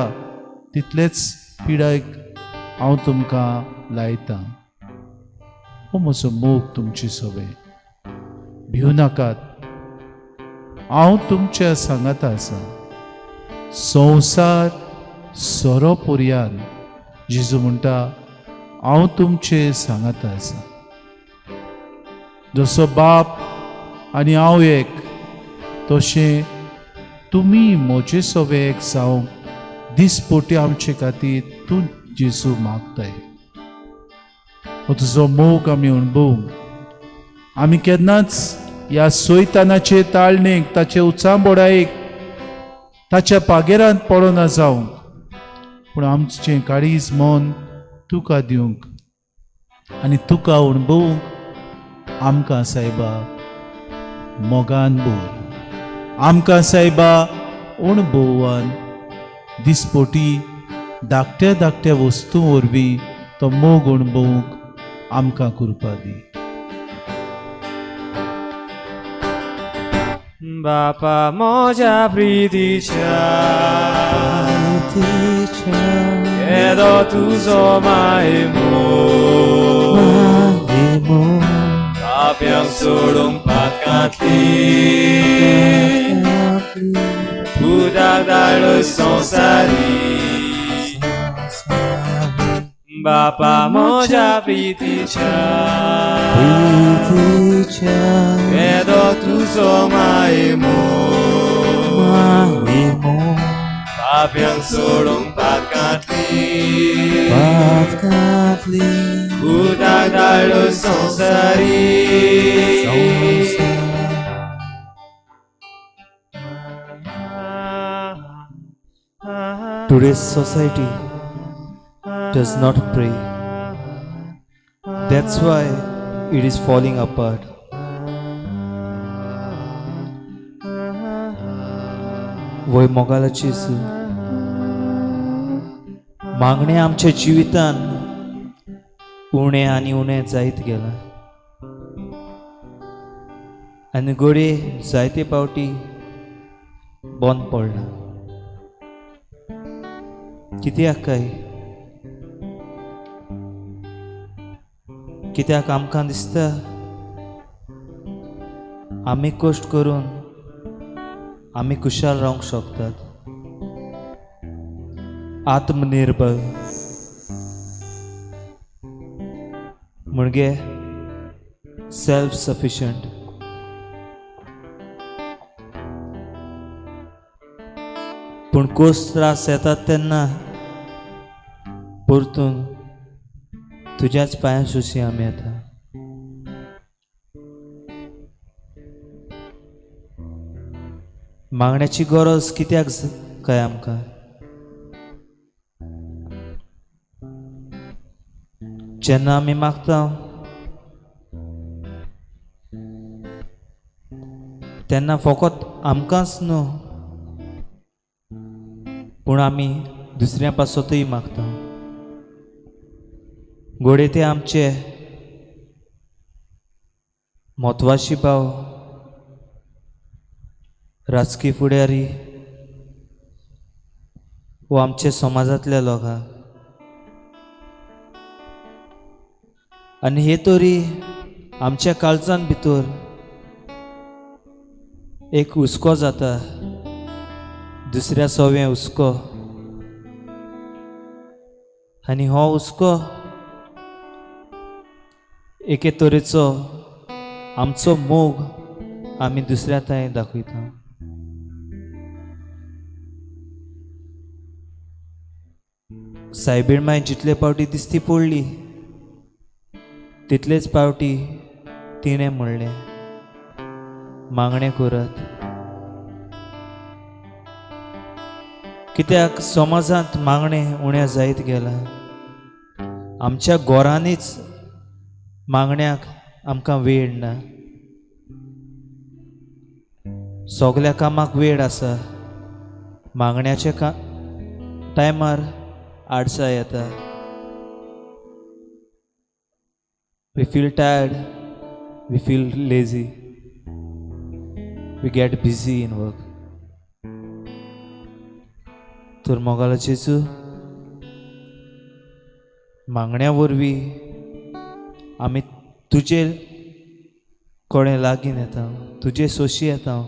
तितलेच पिडायक हांव तुमकां लायतां. हो म्हजो मोग तुमची सवय. भिवू नाकात, हांव तुमच्या सांगाता आसा. संवसार सोरो पुरयान जेजू म्हणटा हांव तुमचे सांगाता आसा. जसो बाप आनी हांव एक, तशें तुमी म्हजे सवे एक जावंक दिसपोटी आमचे खातीर तूं जेजू मागताय. हो तुजो मोग आमी अणभवूंक, आमी केन्नाच ह्या सोयतानाचे ताळणेक, ताचे उचांबोडायेक, ताच्या पागेरांत पडना जावंक, पूण आमचें काळीज मन तुका दिवंक आनी तुका अणभवूंक आमकां सायबा मोगान भर. आमकां सायबा अणभवान दिसपोटी धाकट्या धाकट्या वस्तूं वरवीं तो मोग अणभवूंक आमकां कृपा दी. बापा म्हज्या प्रितीच्या येदो तुजो मायमो, पाप्यांक सोडूंक पातकांतली उदक धाडलो संवसारी. बापा म्हज्या प्रितीच्या येदो तुजो मायमो, पाप्यांक सोडूंक पातकांतली उदक धाडलो संवसारी. Today's society does not pray. That's why it is falling apart. वय मोगालाची जेजू, मागणें आमच्या जिवितान उणें आनी उणें जायत गेलां आनी घडये जायते पावटी बंद पडलां. कित्याक काय? कित्याक आमकां दिसता आमी कश्ट करून आमी खुशाल रावंक शकतात, आत्मनिर्भर म्हणजे सेल्फ सफिशंट. पूण कोस त्रास येतात तेन्ना परतून तुज्याच पांयां सुशी आमी येता. मागण्याची गरज कित्याक काय आमकां? जेन्ना आमी मागता तेन्ना फकत आमकांच न्हू, पूण आमी दुसऱ्या पासतूय मागता. घडये ते आमचे म्हत्वाची भाव, राजकी फुडारी वो आमचे समाजांतल्या लोकांक. आनी हे तरी आमच्या काळजान भितर एक हुस्को जाता, दुसऱ्या सवें हुस्को, आनी हो हुस्को एके तरेचो आमचो मोग आमी दुसऱ्या थंय दाखयता. सायबीण माय जितले पावटी दिसती पडली तितलेच पावटी तिणें म्हणलें, मागणें करात. कित्याक समाजांत मागणें उणें जायत गेलां. आमच्या घरांनीच मागण्याक आमकां वेळ ना. सगल्या कामाक वेळ आसा, मागण्याच्या टायमार आडसाय येता. We feel tired, we feel lazy, we get busy in work. तर मोगालो जेजू, मागण्या वरवीं आमी तुजे कडेन लागीं येता, तुजे सोशी येता.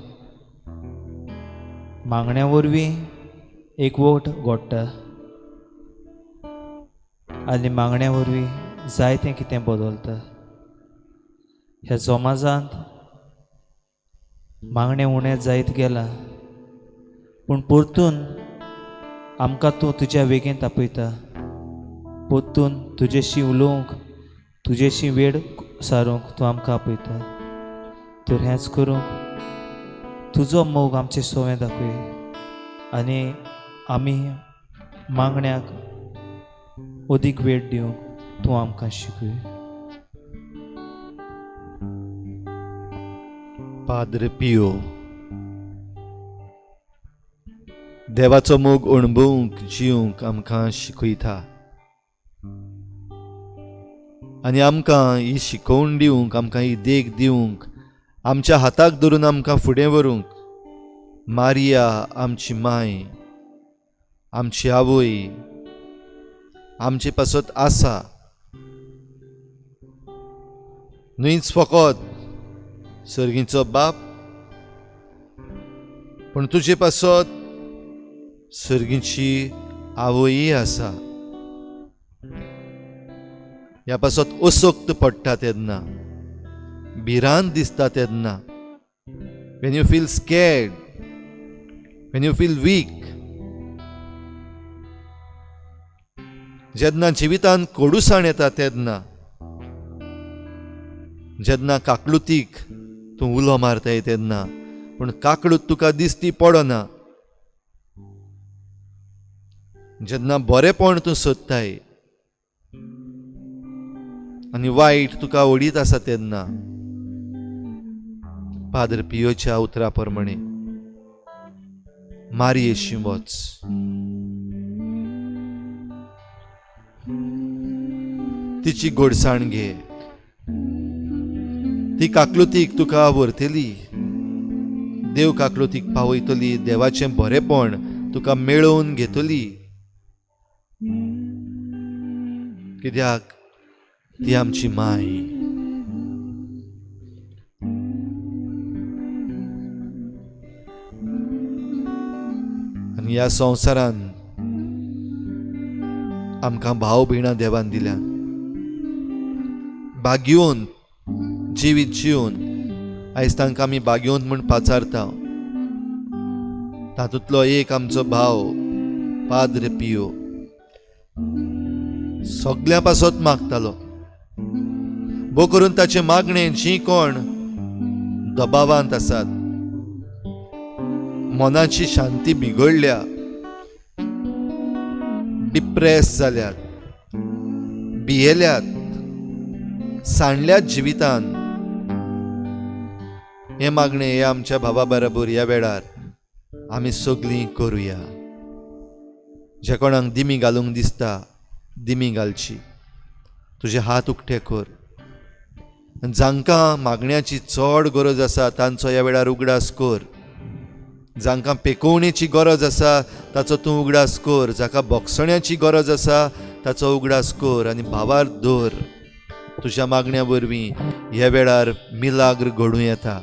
मागण्या वरवीं एकवट घडटा आनी मागण्या वरवीं जायतें कितें बदलता. ह्या समाजांत मागणें उणें जायत गेलां, पूण परतून आमकां तूं तुज्या वेगेंत आपयता, परतून तुजेशी उलोवंक, तुजेशी वेळ सारूंक तूं आमकां आपयता. तर हेंच करूंक तुजो मोग आमचे सोवें दाखय आनी आमी मागण्याक अदीक वेळ दिवंक तूं आमकां शिकय. पाद्र पियो देवाचो मोग अणभवूंक जिवंक आमकां शिकयता आनी आमकां ही शिकोवण दिवंक, आमकां ही देख दिवंक, आमच्या हाताक धरून आमकां फुडें व्हरूंक मारिया आमची माय, आमची आवय आमचे पासत आसा. न्हयच फकत सर्गीचो बाप, पूण तुजे पासत सर्गीची आवयय आसा. ह्या पासत असक्त पडटा तेन्ना, भिरांत दिसता तेन्ना, when you feel scared, when you feel weak, जेन्ना जिवितांत कोडूसाण येता तेन्ना, जेन्ना काकलुतीक तूं उलो मारताय तेन्ना, पूण काकलूत तुका दिसती पडना, जेन्ना बरेपण तूं सोदताय आनी वायट तुका ओडीत आसा तेन्ना, पाद्र पियोच्या उतरा प्रमाणे मारयेशी वच. तिची गोडसाण घे, ती काकलुतीक तुका व्हरतली, देव काकलुतीक पावयतली, देवाचें बरेपण तुका मेळोवन घेतली. कित्याक ती आमची माय. आनी ह्या संवसारान आमकां भाव भयणां देवान दिल्या. भाग्योन जिवीत जिवन आयज तांकां आमी भाग्योन म्हूण पाचारता. तातूंतलो एक आमचो भाव पाद्र पियो सगळ्यां पासत मागतालो. भो करून ताचें मागणें जी कोण दबावांत आसात, मनाची शांती बिगडल्या, डिप्रेस जाल्यात, भियेल्यात, सांडल्यात जिवितान, हें मागणें हे आमच्या भावा बरोबर ह्या वेळार आमी सगळीं करुया. जे कोणाक दिमी घालूंक दिसता दिमी घालची, तुजे हात उक्ते कर. जांकां मागण्याची चड गरज आसा तांचो ह्या वेळार उगडास कर. जांकां पेकोवणेची गरज आसा ताचो तूं उगडास कर. जाका बोगसण्याची गरज आसा ताचो उगडास कर आनी भावार दवर. तुज्या मागण्या वरवीं ह्या वेळार मिलाग्र घडूं येता.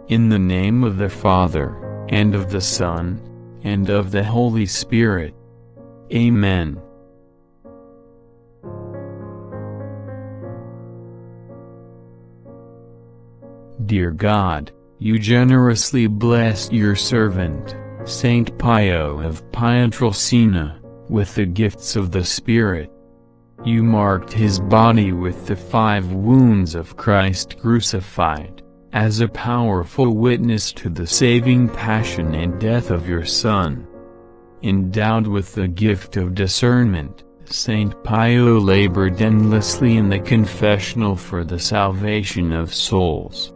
In the name of the Father, and of the Son, and of the Holy Spirit. Amen. Dear God, you generously blessed your servant, Saint Pio of Pietrelcina, with the gifts of the Spirit. You marked his body with the 5 wounds of Christ crucified, as a powerful witness to the saving passion and death of your Son. Endowed with the gift of discernment, Saint Pio labored endlessly in the confessional for the salvation of souls.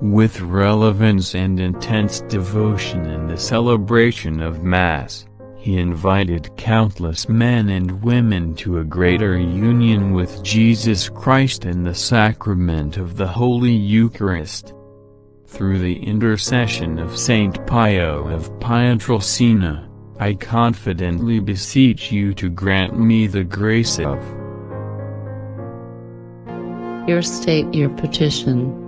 With relevance and intense devotion in the celebration of Mass, he invited countless men and women to a greater union with Jesus Christ in the sacrament of the Holy Eucharist. Through the intercession of Saint Pio of Pietrelcina, I confidently beseech you to grant me the grace of. Here state your petition.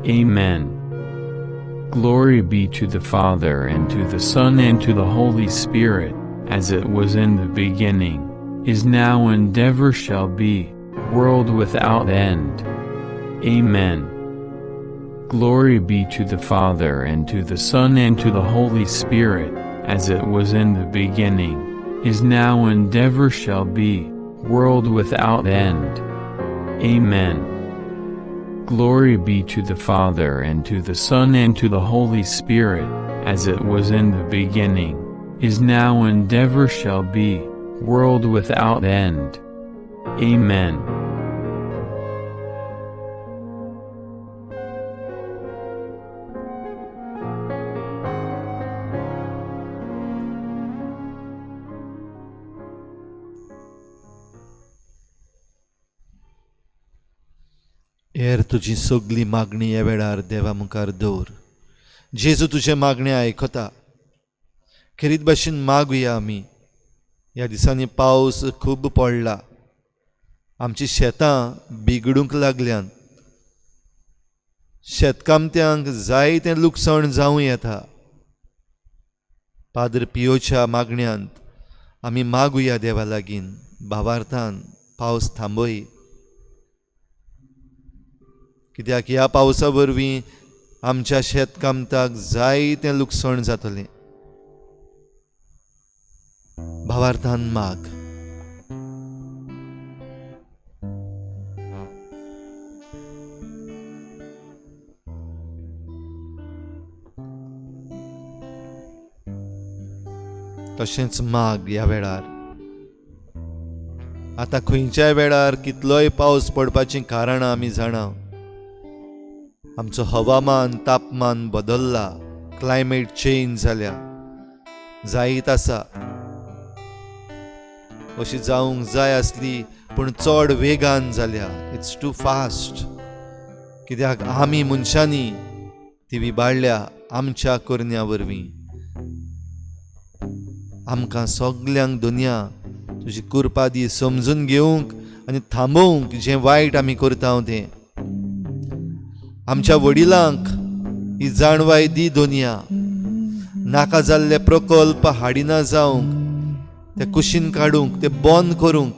Amen. Glory be to the Father, and to the Son, and to the Holy Spirit, as it was in the beginning, is now, and ever shall be, world without end. Amen. Glory be to the Father, and to the Son, and to the Holy Spirit, as it was in the beginning, is now, and ever shall be, world without end. Amen. Glory be to the Father, and to the Son, and to the Holy Spirit, as it was in the beginning, is now, and ever shall be, world without end. Amen. एर तुजी सगली मागणी ह्या वेळार देवा मुखार दवर. जेजू तुजें मागणें आयकता. खेरीत भाशेन मागुया आमी. ह्या दिसांनी पावस खूब पडला, आमची शेतां बिगडूंक लागल्यान, शेतकामत्यांक जायतें लुकसाण जावं येता. पाद्र पियोच्या मागण्यांत आमी मागुया देवा लागीं भावार्थान पावस थांबय, कित्याक ह्या पावसा वरवीं आमच्या शेतकामताक जायतें लुकसाण जातलें. भावार्थान माग. तशेंच माग ह्या वेळार. आतां खंयच्याय वेळार कितलोय पावस पडपाचीं कारणां आमी जाणा. आमचो हवामान तापमान बदल्ला, क्लायमेट चेंज जाल्या, जायत आसा. अशी जावंक जाय आसली पूण चड वेगान जाल्या. It's too fast. कित्याक आमी मनशांनी ती विबाडल्या आमच्या करण्या वरवीं. आमकां सगल्यांक दुनिया तुजी कृपा दी समजून घेवंक आनी थांबोवंक जें वायट आमी करता तें. आमच्या वडिलांक ही जाणवाय दी दुनिया. नाका जाल्ले प्रकल्प हाडिना जावंक, ते कुशीन काडूंक, ते बंद करूंक,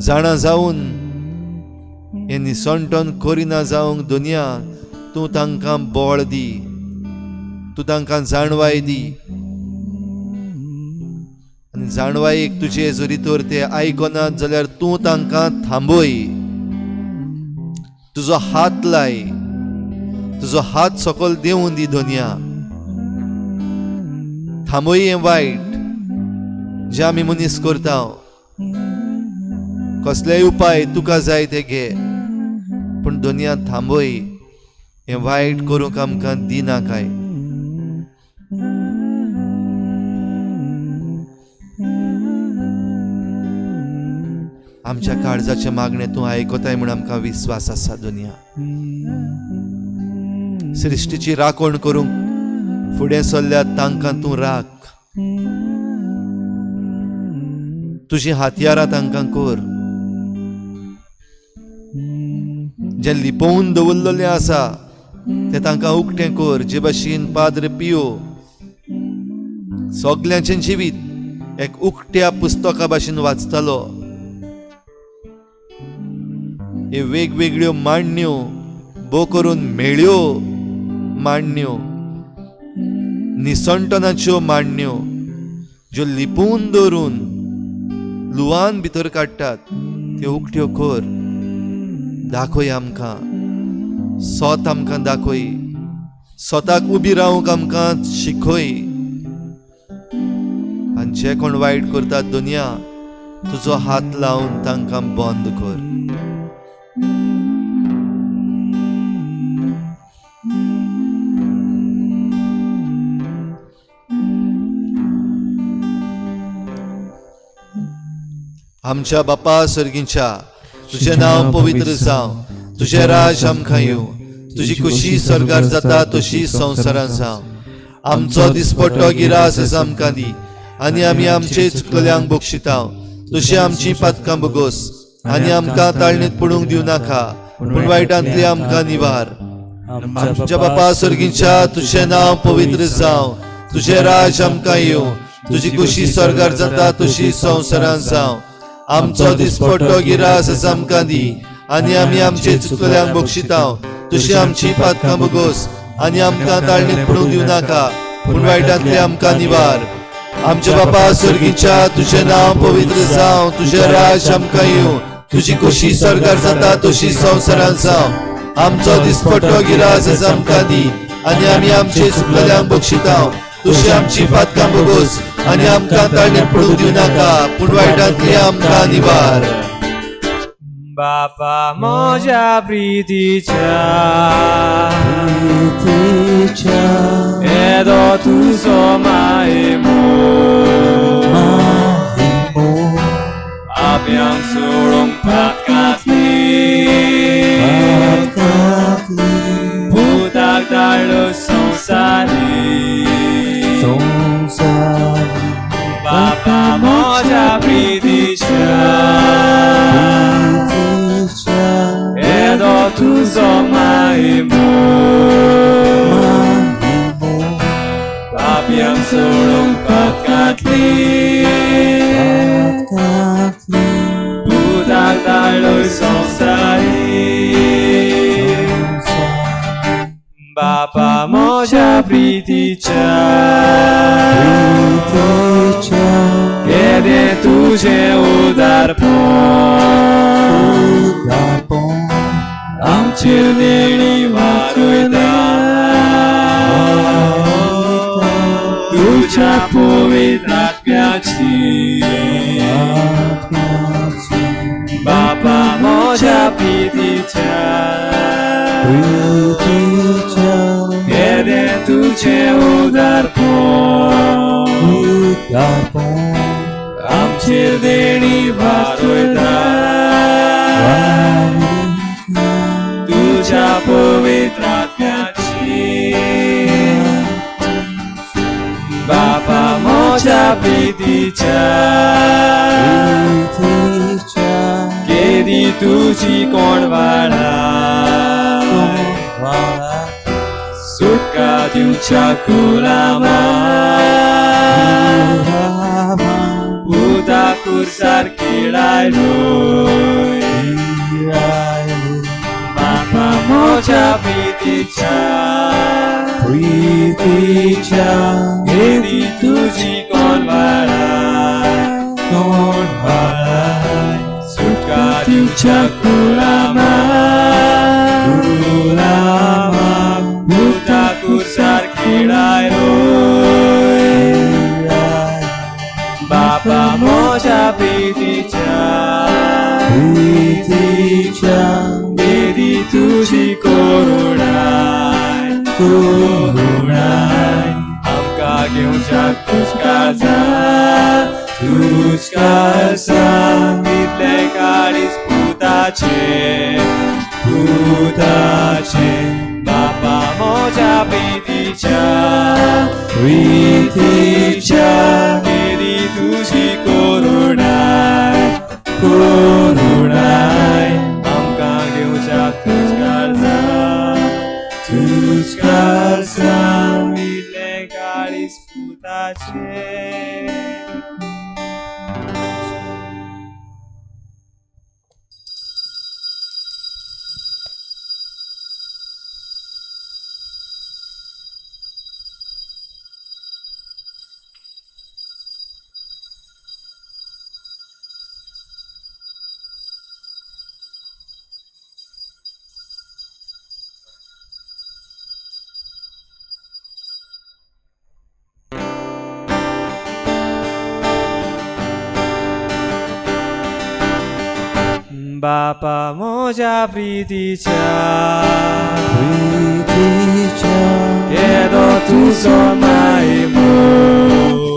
जाणा जावन हें निसणटण करिना जावंक दुनिया तूं तांकां बळ दी, तूं तांकां जाणवाय दी. आनी जाणवायेक तुजे जरी तर ते आयकनात जाल्यार तूं तांकां थांबय, तुजो हात लाय, तुजो हात सकयल देंवून दी दुनिया. थांबय हें वायट जें आमी मनीस करता. कसलेय उपाय तुका जाय ते घे, पूण दुनिया थांबय हें वायट करूंक आमकां दिना काय. आमच्या काळजाचें मागणें तूं आयकताय म्हूण आमकां विस्वास आसा दुनिया. सृश्टीची राखण करूंक फुडें सरल्यात तांकां तूं राख, तुजीं हातयारां तांकां कर. जें लिपोवन दवरलेलें आसा तें तांकां उक्तें कर. जे भाशेन पाद्र पियो सगल्यांचें जिवीत एक उक्त्या पुस्तका भाशेन वाचतालो. हे वेगवेगळ्यो मांडण्यो भो करून मेळ्यो मांडण्यो, निसणटनाच्यो मांडण्यो ज्यो लिपून दवरून लुवान भितर काडटात त्यो उक्त्यो कर. दाखय आमकां सोत, आमकां दाखय स्वताक उबी रावंक आमकां शिकय. आनी जे कोण वायट करतात दुनिया तुजो हात लावन तांकां बंद कर. आमच्या बापा सर्गींच्या, तुजें नांव पवित्र जावं, तुजें राज आमकां येवं, तुजी खुशी स्वर्गार जाता तशी संवसारांत जावं. आमचो दिसपट्टो गिरास आमकां दी आनी आमी आमचे चुकलेल्यांक बक्षिता तशी आमची पातकां बोगोस आनी आमकां ताळणीत पडूंक दिवं नाका, पूण वायटांतली आमकां निवार. आमच्या बापा सर्गींच्या, तुजें नांव पवित्र जावं, तुजें राज आमकां येवं, तुजी खुशी स्वर्गार जाता तशी संवसारांत जावं. आमचो दिसपट्टो गिरास आमकां दी आनी आमी आमचे चुकल्यांक बक्षिता तशी आमची पातकां बोगोस आनी आमकां ताळणीत पडूंक दिवं नाका, पूण वायटांतली आमकां निवार. आमच्या बापा सर्गीच्या, तुजें नांव पवित्र जावं, तुजें राज आमकां येवं, तुजी खुशी स्वर्गार जाता तशी संवसारांत जावं. आमचो दिसपट्टो गिरास आमकां दी आनी आमी आमचे चुकल्यांक बक्षिता तशी आमची पातकां बोगोस आनी आमकां ताळणीत पडूंक दिवं नाका, पूण वायटांतली आमकां निवार. बापा म्हज्या प्रितीच्या येदो तुजो मायमो, आपयांक सोडूंक पातकांतली पुताक धाडलो संवसारी. बापा म्हज्या प्रितीच्या येदो तुजो मायमो, पापयांक सोडूंक पातकांतली पुताक धाडलो संवसारी. बापा म्हज्या प्रितीच्या केदें तुजें उदारपण आमचेर देणी वाचयता, तुज्या पवित्र आत्म्याची. बापा म्हज्या प्रितीच्या केदें तुजें उदारपण आमचेर देणी वाचयता, तुज्या पवित्र आत्म्याची. बापा म्हज्या प्रितीच्या केदी तुजी कोण वाडा सुटका दिवच्या कुलामा, पुता कुर्सार किळायलो. बापा म्हज्या प्रितीच्या केदी तुजी कोण वाडा सुटका दिवच्या कुलामा, पुता कुर्सार किळायलो. बापा म्हज्या प्रितीच्या केदी तुजी करुणाय आमकां घेवच्या तुजकाळजांत इतलें काळीज पुताचें बापा म्हज्या प्रितीच्या केदी तुजी करुणाय आमकां घेवच्या बापा म्हज्या प्रितीच्या प्रितीच्या केदो तुजो मायमो.